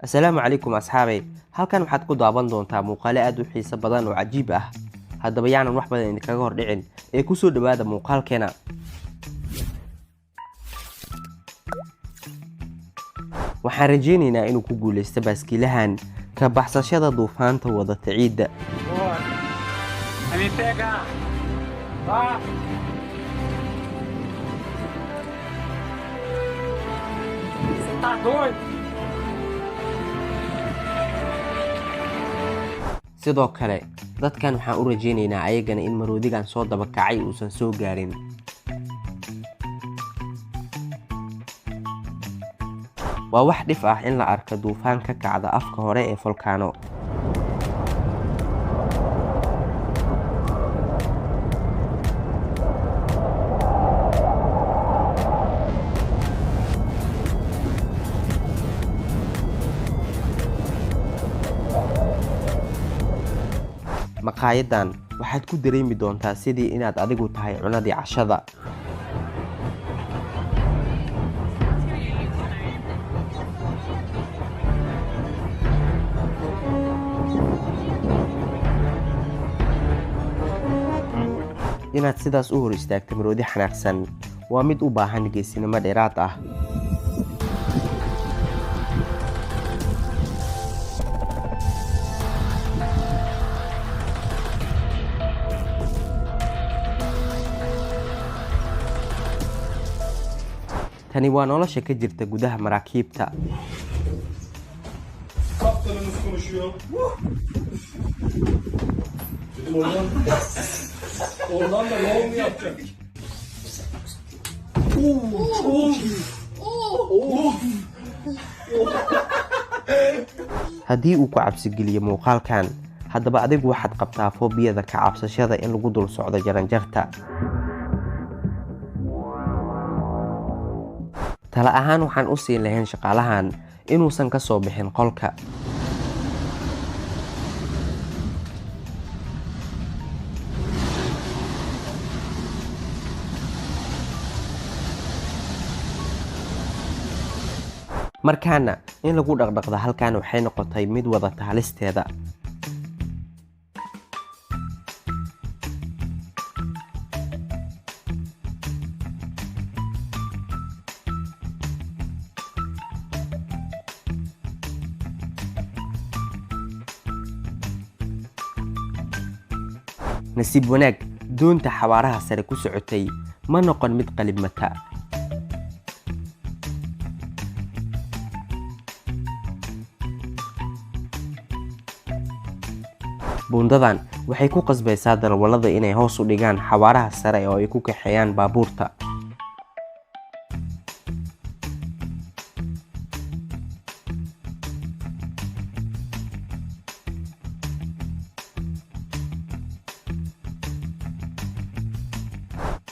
Assalaamu calaykum asxaabay, halkan waxaad ku daawan doontaa muuqaale aad u xiiso badan oo cajiib ah. Haddaba yaanan wax badan idinkaga hor dhicin ee ku soo dhowaada muuqaalkeena. Waxaan rajaynaynaa inuu ku guulaysto baaskiilahan ka baxsashada duufaanta wadata ciidda. Boa. Vai me pegar. Vá. Você tá doido? Sidoo kale dadkan waxaan u rajaynaynaa ayagana in maroodigan soo daba kacay uusan soo gaarin. Waa wax dhif ah in la arko duufaan ka kacda afka hore ee folkaano. Maqaayadan waxaad ku dareemi doontaa sidii inaad adigu tahay cunadii cashada. Inaad sidaas u hor istaagto maroodi xanaaqsan waa mid u baahan geesinimo dheeraad ah. Tani waa nolosha ka jirta gudaha maraakiibta. Kaptanımız konuşuyor. Dedim oradan, oradan da roll mu yapacak? Oo, of. Haddii uu ku cabsigeliyo muuqaalkan, haddaba adigu waxaad qabtaa foobiyada ka cabsashada in lagu dul socdo jaranjarta. Tala ahaan waxaan u siin lahayn shaqaalahan inuusan ka soo bixin qolka. Markaana in lagu dhaqdhaqda halkan waxay noqotay mid wadata halisteeda. Nasiib wanaag, doonta xawaaraha sare ku socotay ma noqon mid qalibmata. Buundadan waxay ku qasbaysaa darawallada inay hoos u dhigaan xawaaraha sare oo ay ku kaxeeyaan baabuurta.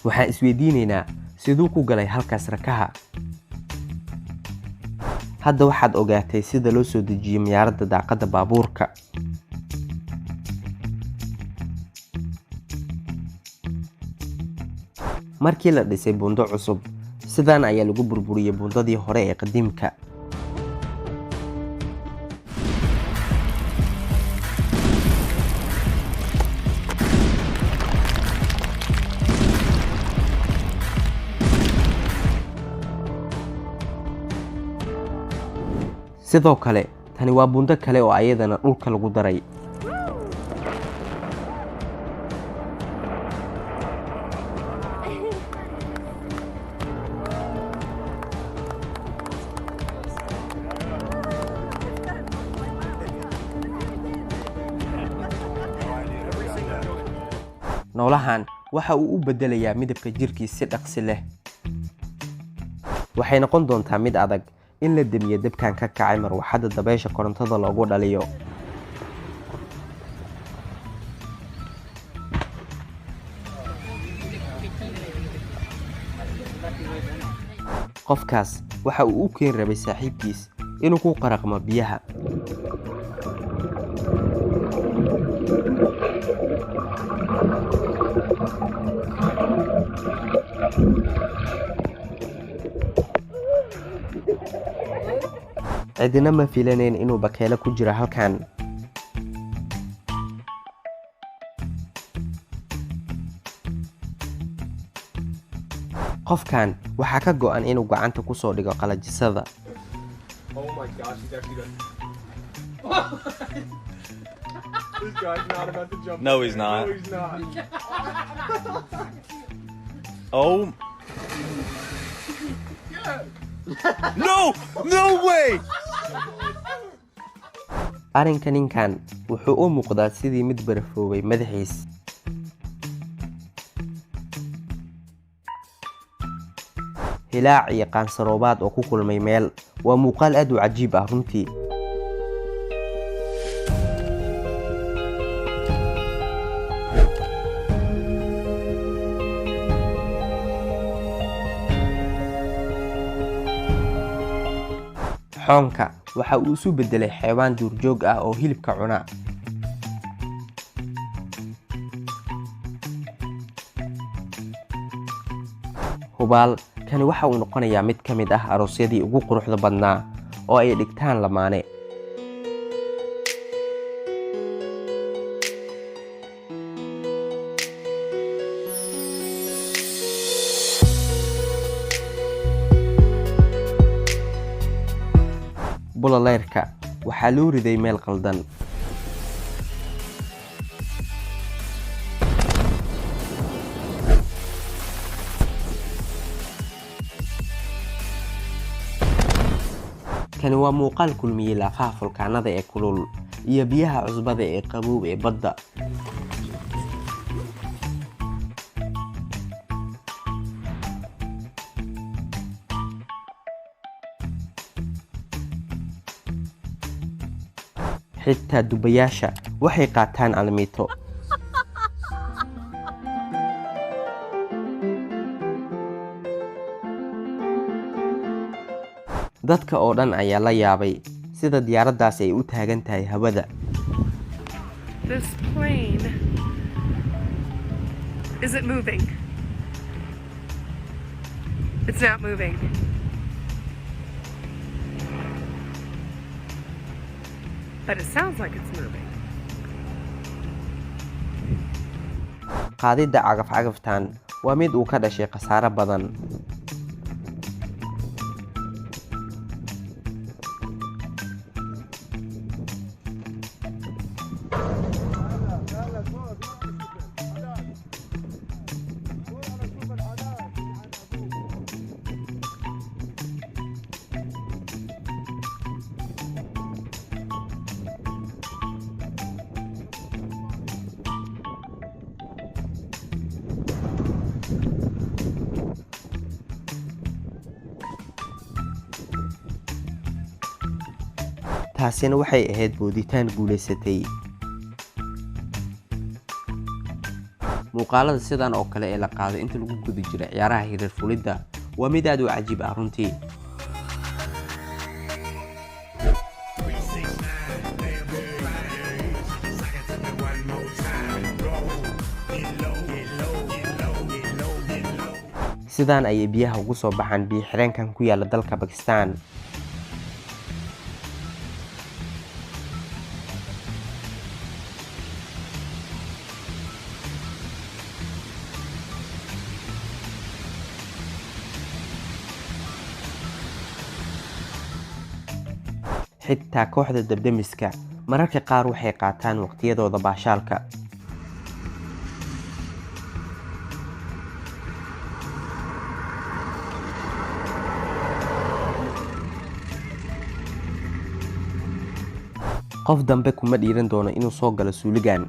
Waxaan isweydiinaynaa siduu ku galay halkaas rakaha. Hadda waxaad ogaatay sida loo soo dejiyo miyaaradda daaqadda baabuurka. Markii la dhisay buundo cusub, sidaan ayaa lagu burburiyey buundadii hore ee qadiimka. Sidoo kale tani waa buundo kale oo ayadana dhulka lagu daray. Noolahan waxa uu u beddelayaa midabka jirkiis si dhaqsi leh. Waxay noqon doontaa mid adag in la damiyo dabkan ka kacay marwaxadda dabaysha korontada loogu dhaliyo. Qofkaas waxa uu u keeni rabay saaxiibkiis inuu ku qaraqmo biyaha. Cidina ma filanayn inuu bakeelo ku jiro halkan. Qofkan waxaa ka go'an inuu gacanta ku soo dhigo qalajisada. Oh my gosh, he's actually done. This guy's not about to jump. No, he's not. No, he's not. Oh. No! No way! Arrinka ninkan wuxuu u muuqdaa sidii mid barafoobay madaxiis. Hilaac iyo qaansaroobaad oo ku kulmay meel waa muuqaal aad u cajiib ah runtii. Xoonka waxa uu isu beddelay xayawaan duurjoog ah oo hilibka cuna. Hubaal kani waxa uu noqonayaa mid ka mid ah aroosyadii ugu quruxda badnaa oo ay dhigtaan lamaane. Bulaleyrka waxaa loo riday meel qaldan. Kani waa muuqaal kulmiyey laafaha fulkaanada ee kulul iyo biyaha cusbada ee qabow ee badda. Xitaa dubayaasha waxay qaataan almiito. Dadka oo dhan ayaa la yaabay sida diyaaraddaasi ay u taagan tahay hawada. This plane, is it moving? It's not moving. But it sounds like it's moving. Qaadidda cagaf-cagaftan waa mid uu ka dhashay khasaare badan. Taasina waxay ahayd booditaan guulaysatay. Muuqaalada sidan oo kale ee la qaaday inta lagu guda jiray ciyaaraha hirar fulidda waa mid aad u cajiib ah runtii. Sidaan ayay biyaha ugu soo baxaan biyo xireenkan ku yaala dalka Bakistan. Xitaa kooxda dabdemiska mararka qaar waxay qaataan waqtiyadooda baashaalka. Qof dambe kuma dhiiran doono inuu soo galo suuligan.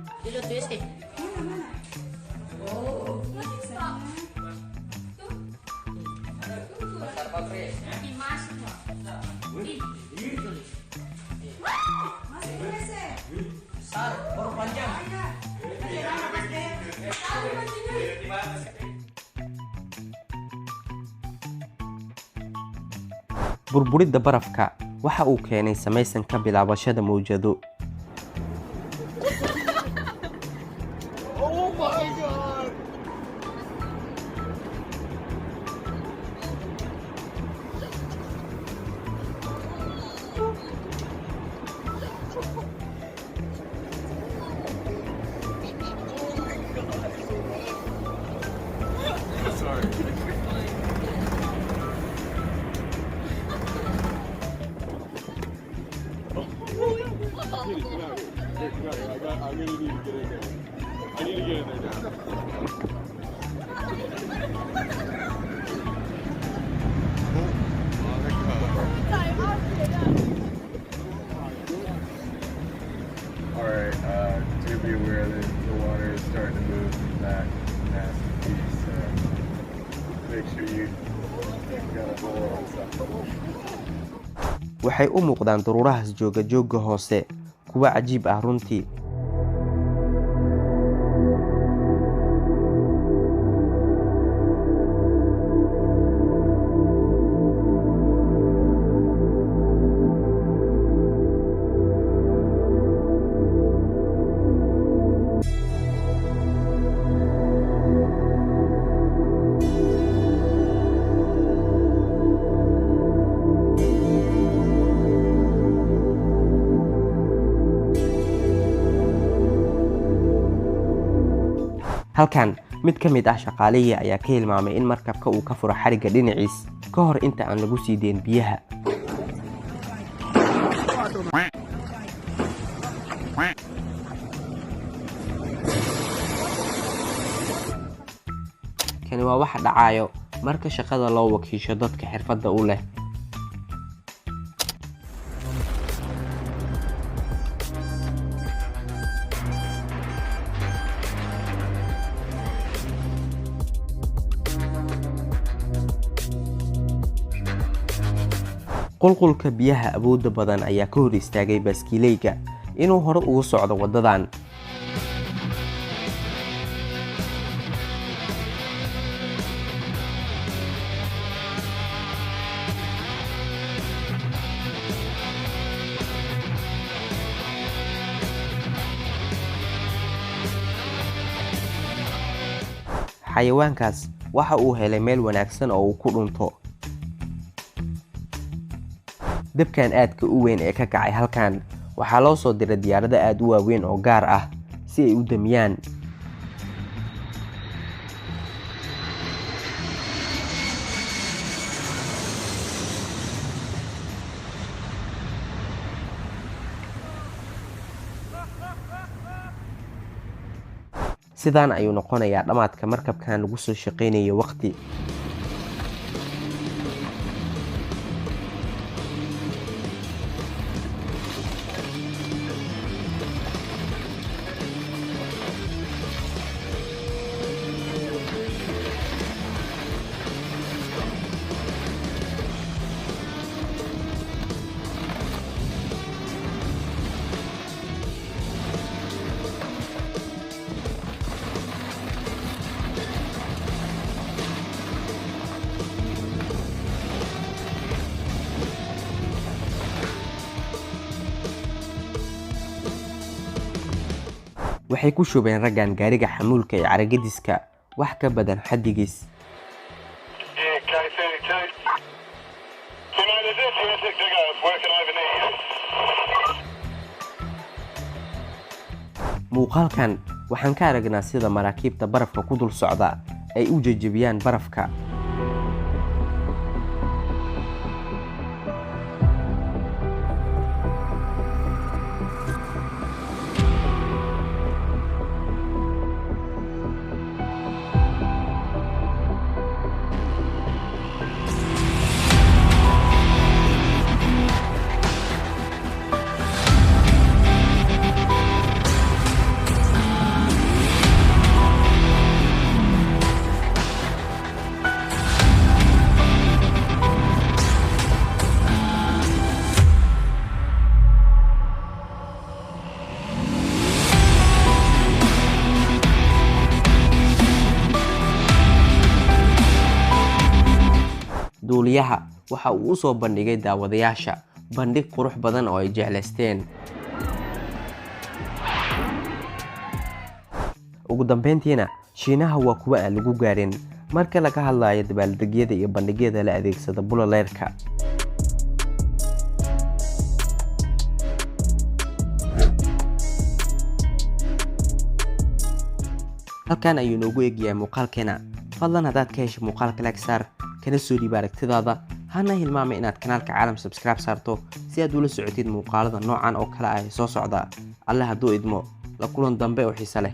Burburidda barafka waxa uu keenay samaysan ka bilaabashada mawjado. Oh my God! Here, come out here. I'm gonna need to get in there. I need to get in there now. All right, do be aware that the water is starting to move from that nasty piece. So make sure you got a hold on something. Waxay u muuqdaan daruurahaas jooga joogga hoose kuwa cajiib ah runtii. Halkan mid ka mid ah shaqaalihii ayaa ka hilmaamay in markabka uu ka furo xarigga dhinaciis ka hor inta aan lagu sii deyn biyaha. Kani waa waxa dhacayo marka shaqada loo wakiisho dadka xirfadda u leh. Qulqulka biyaha awoodda badan ayaa ka hor istaagay baaskiileyga inuu hore ugu socdo waddadan. Xayawaankaas waxa uu helay meel wanaagsan oo uu ku dhunto. Dabkan aadka u weyn ee ka kacay halkan waxaa loo soo diray diyaarado aad u waaweyn oo gaar ah si ay u damiyaan. Sidaan ayuu noqonayaa dhammaadka markabkan lagu soo shaqaynayo waqti. Waxay ku shubeen raggan gaariga xamuulka ee caragadiska wax ka badan xaddigiis. Yeah, K32. 2 metres in, 06 Echo, it's working over near you. Muuqaalkan waxaan ka aragnaa sida maraakiibta barafka ku dul socda ay u jejebiyaan barafka. Duuliyaha waxa uu u soo bandhigay daawadayaasha bandhig qurux badan oo ay jeclaysteen. Ugu dambeyntiina, Shiinaha waa kuwa aan lagu gaarin marka laga hadlayo dabaaldegyada iyo bandhigyada la adeegsada bulaleerka. Halkan ayuu noogu egyahay muuqaalkeena. Fadlan haddaad ka heshay muuqaalka, like saar, kana soo dhiiba aragtidaada. Hana hilmaamay inaad kanaalka Caalam subscribe saarto si aad ula socotid muuqaalada noocan oo kale ah ee soo socda. Alle hadduu idmo, la kulan dambe oo xiise leh.